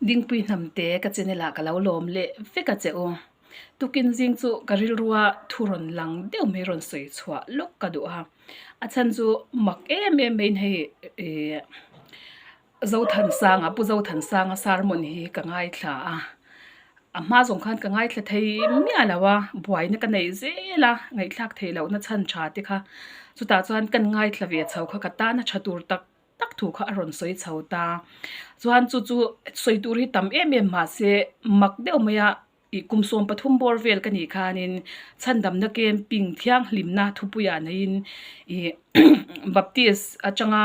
Dingpui hnamte ka channel ah ka lo lawm leh vek a che u. Tukin zing chu ka rilrua thu rawn lang deuh mai rawn sawi chhuah lawk ka duh a. A chhan chu mak em em maiin hei ih Zothansanga Pu Zothansanga sermon hi ka ngaithla a. A hma zawng khan ka ngaithla thei miah lo a, buaina ka neih zel a, ngaihthlak theih lohna chhan tha te kha chutah chuan kan ngaithla ve chho kha ka tan a tha tur tak tak thu kha a rawn sawi chho ta. Chuan chu chu sawi tur hi tam em em mahse mak deuh mai a ih kum 13 bawr vel ka nih khanin chhandamna camping thianghlimna thupuiah neiin ih Baptist atanga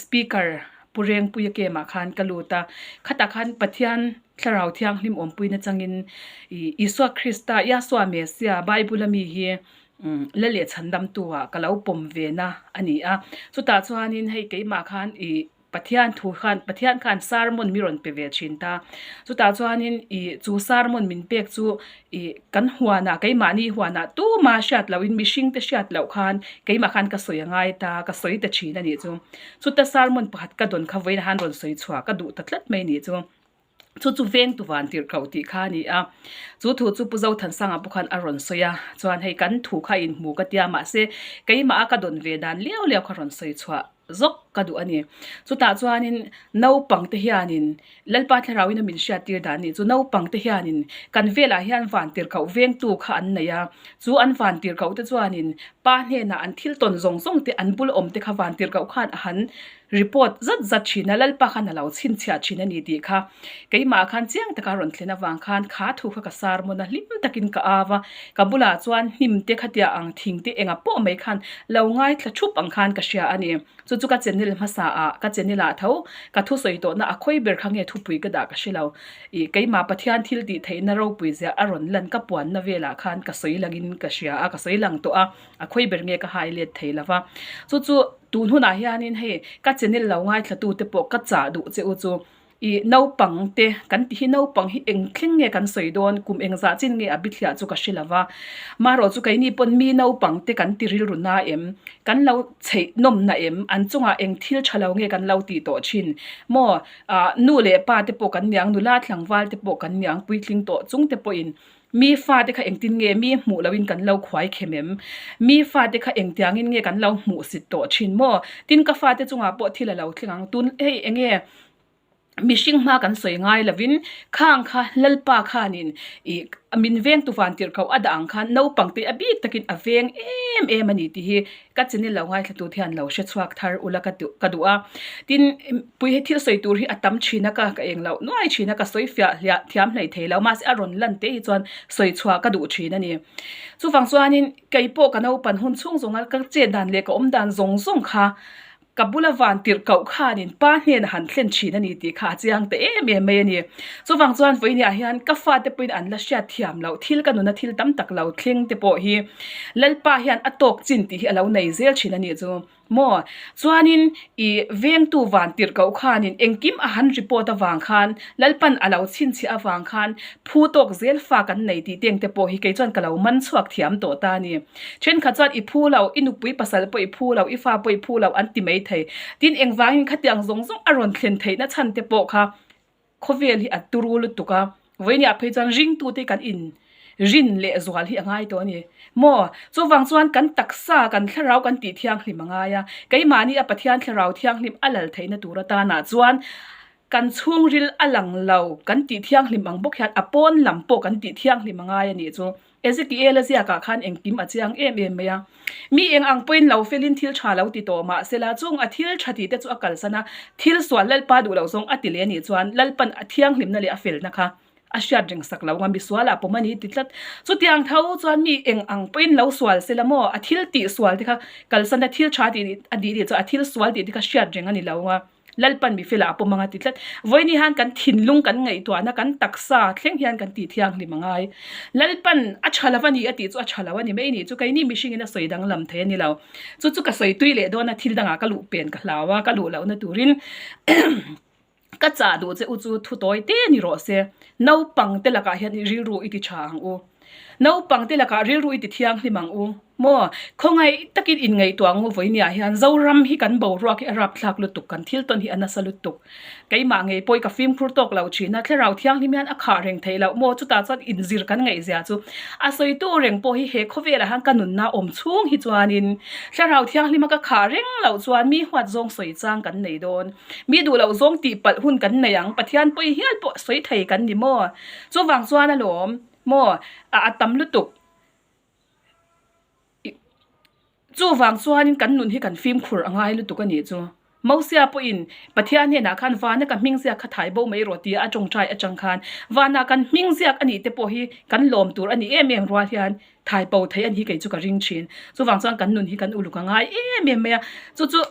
Speaker Pu Rengpuia camp ah khan ka lut a, khatah khan Pathian Thlarau Thianghlim awmpuina changin ih Isua Krista, Yahshua Messiah, Bible a mi hi la leh chhandamtu ah ka lo pawm ve na a ni a. Chutah chuanin hei keimah khan ih Pathian thu khan Pathian khan sermon mi rawn pe ve thin ta. Chutah chuanin ih chu sermon min pek chu ih kan huanah keimahni huanah tuma hriat lohin mihring te hriat loh khan keimah khan ka sawi a ngai ta ka sawi ta thin a nih chu. Chuta sermon pakhat ka dawn kha vawiin han rawn sawi chhuah ka duh ta tlat mai a nih chu. Chu chu veng tu van tirh koh tih kha a ni a. Chu thu chu Pu Zothansanga pawh khan a rawn sawi a, chuan hei kan thu kha inhmu ka tia mahse keimah a ka dawn ve dan liau liau kha rawn sawi chhuah zawk ka duh a ni. Chutah chuanin naupang te hianin Lalpa Thlarauin a min hriattir dan nih chu naupang te hianin kan velah hian van tirhkoh vengtu kha an nei a, chu an van tirhkoh te chuanin pa hnenah an thil tawn zawng zawng te an bul awm te kha van tirhkoh khan a han report zat zat thin a, Lalpa khan a lo chhinchhiah thin a ni tih kha keimah khan chiang taka rawn thlen avang khan kha thu kha ka sermon a hlim takin ka au a, ka bulah chuan hnim te khatia ang thing te engah pawh mai khan lo ngaithla thup ang khan ka hria a ni. Chu chu ka channel hmasa ah ka channel ah tho ka thusawi tawhna a khawi ber kha nge thupui ka dah ka hre lo. Ih keimah Pathian thil tih theihna ropui zia a rawn lan ka puanna velah khan ka sawi langin ka hria a, ka sawi lang tawh a, a khawi ber nge ka hai let thei lo va. Chu chu tun hunah hianin hei ka channel lo ngaithla tute pawh ka chah duh che u chu ih naupang te kan ti hi naupang hi eng thleng nge kan sawi dawn kum engzah chin nge a bithliah chu ka hre lo va. Marawh chu keini pawn mi naupang te kan ti rilru na em? Kan lo chheih nawm na em? An chungah eng thil tha lo nge kan lo tih tawh thin maw? Ah nu leh pa te pawh kan niang, nula tlangval te pawh kan niang, puitling tawh chung te pawhin mi fate kha engtin nge mi hmuh lohin kan lo khuai khem em? Mi fate kha engtiangin nge kan lo hmuh sit tawh thin maw? Tin ka fate chungah pawh thil a lo thleng ang, tun hei enge mihring hma kan sawi ngai lovin khang kha Lalpa khanin ih min veng tu van tirh koh a dah ang khan naupang te a bik takin a veng em em a ni tih hi ka channel lo ngaithla tu te hian lo hre chhuak thar ula ka duh ka duh a. Tin pui he thil sawi tur hi a tam thin a ka ka eng loh nuai thin a ka sawi fiah hliah thiam hlei thei lo mahse a rawn lan te hi chuan sawi chhuah ka duh thin a ni. Chuvang chuanin kei pawh ka naupan hun chhung zawnga ka chet dan leh ka awm dan zawng zawng kha Ka bula van tirh koh khanin pa hnenah han thlen thin a ni tih kha a chiang ta em em mai a ni. Chuvang chuan vawiiniah hian ka fate pawhin an la hriat thiam loh thil ka nuna thil tam tak lo thleng te pawh hi Lalpa hian a tawk chin tih hi a lo nei zel thin a nih chu maw. Chuanin ih vengtu van tirh koh khanin engkim a han report avang khan Lalpan a lo chhinchhiah avang khan phu tawk zel fa kan nei tih teng te pawh hi kei chuan ka lo man chhuak thiam tawh ta a ni. Thenkhat chuan i phu lo, i nupui pasal pawh i phu lo, i fa pawh i phu lo an ti mai thei. Tin, engvangin khatiang zawng zawng a rawn thlen theihna chhan te pawh kha khawvel hi a turu lutuk a. Vawiiniah phei chuan ringtute kan in rin leh zual hi a ngai tawh a ni. Maw? Chuvang chuan kan taksa, kan thlarau kan tih thianghlim a ngai a. Keimahni a Pathian thlarau thianghlim a lal theihna tur atanah chuan kan chhungril a lang lo kan tih thianghlim ang bawk hian a pawn lam pawh kan tih thianghlim a ngai a nih chu. Ezekiel-a ziakah khan engkim a chiang em em mai a. Mi eng ang pawhin lo felin thil tha lo ti tawh mah sela, chung a thil tha tih te chu a kalsan a, thil sual Lalpa duh loh zawng a ti leh a nih chuan Lalpan a thianghlimna leh a felna kha a hriat reng sak lo nga, misualah pawm a ni ti tlat. Chutiang tho chuan mi eng ang pawhin lo sual sela maw, a thil tih sual te kha kalsan a, thil tha tih a tih nih chuan a thil sual tih te kha hriat reng a ni lo nga. Lalpan mi fela a pawm anga ti tlat. Vawiini hian kan thinlung kan ngaihtuahna kan taksa thleng hian kan tih thianghlim a ngai. Lalpan a tha lo a ni a tih chu a tha lo a ni mai ni chu keini mihringin a sawi danglam thei a ni lo. Chu chu ka sawi tui leh dawn a thil dangah ka luh pen ka hlau a ka luh lohna turin ka chah duh che u chu thu tawi te ni rawh se. Naupang te lakah hian i rilru i ti tha ang u. Naupang te lakah rilru i ti thianghlim ang u. Maw? Khawngaih takin inngaihtuah ang u vawinia hian Zoram hi kan boruak hi a rapthlak lutuk, kan thil tawn hi a nasa lutuk. Keimah ngei pawh i ka fimkhur tawk lo thin a, thlarau thianghlim hian a khah reng theih loh maw? Chutah chuan inzir kan ngaihzia chu a sawitu reng pawh hi he khawvelah hian ka nunna awm chhung hi chuanin thlarau thianghlima ka khah reng loh chuan mi huat zawng sawi chang kan nei dawn. Mi duh loh zawng tih palh hun kan nei ang, Pathian pawi hial pawh sawi thei kan ni maw? Chuvang chuan alawm maw a tam lutuk. Chuvang chuanin kan nun hi kan fimkhur a ngai lutuk a nih chu. Mosia pawhin Pathian hnenah khan vana ka hming ziak kha thai bo mai rawh tia a tawngtai atang khan vana kan hming ziak a nih te pawh hi kan lawm tur a ni em em rual hian thai bo theih a ni hi kei chu ka ring thin. Chuvang chuan kan nun hi kan uluk a ngai em em mai a. Chu chu.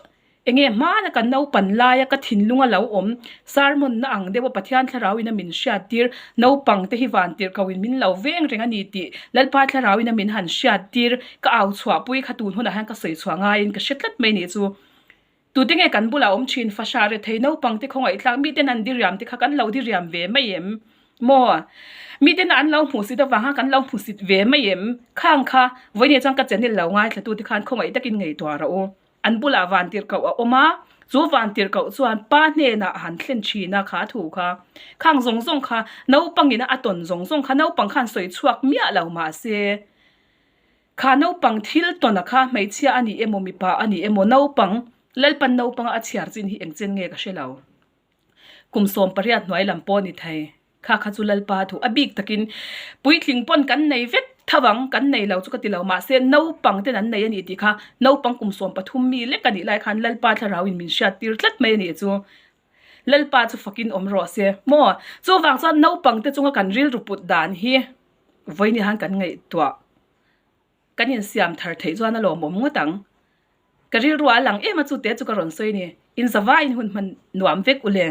Enge hmana kan naupan laia ka thinlung a lo awm, sermon na ang deuha Pathian thlarauin a min hriattir, naupang te hi van tirh koin min lo veng reng a ni tih Lalpa thlarauin a min han hriattir, ka au chhuahpui kha tun hunah hian ka sawi chhuah ngaiin ka hre tlat mai nih chu. Tute nge kan bulah awm thin fahra rethei naupang te khawngaih thlak miten an diriam te kha kan lo diriam ve mai em? Maw? Miten an lo hmuhsit avanga kan lo hmuhsit ve mai em? Khang kha vawiin chuan ka channel lo ngaithla tute khan khawngaih takin ngaihtuah rawh u. An bulah vantirhkoh a awm a, chu vantirhkoh chuan pa hnenah a han thlen thin a, kha thu kha. Khang zawng zawng kha naupangin a tawn zawng zawng kha naupang khan sawi chhuak miah lo mah se, kha naupang thil tawna kha hmeichhia a ni emaw mipa a ni emaw naupang Lalpan naupanga a chhiar chin hi engchen nge ka hre lo. Kum 18 hnuai lam pawh a ni thei. Kha kha chu Lalpa thu a bik takin puitling pawn kan nei vek tho ang, kan nei lo chu ka ti lo mahse naupang ten an nei a ni tih kha naupang kum 13 mi lek a nih lai khan Lalpa thlarauin min hriat tir tlat mai a nih chu. Lalpa chu fakin awm rawh se maw? Chuvang chuan naupang te chunga kan rilru put dan hi vawiin hian kan ngaihtuah. Kan insiam thar theih chuan a lawmawm ngawt ang. Ka rilru a lang em a chute chu ka rawn sawi a ni. Inzavaiin hun hman nuam vek u le.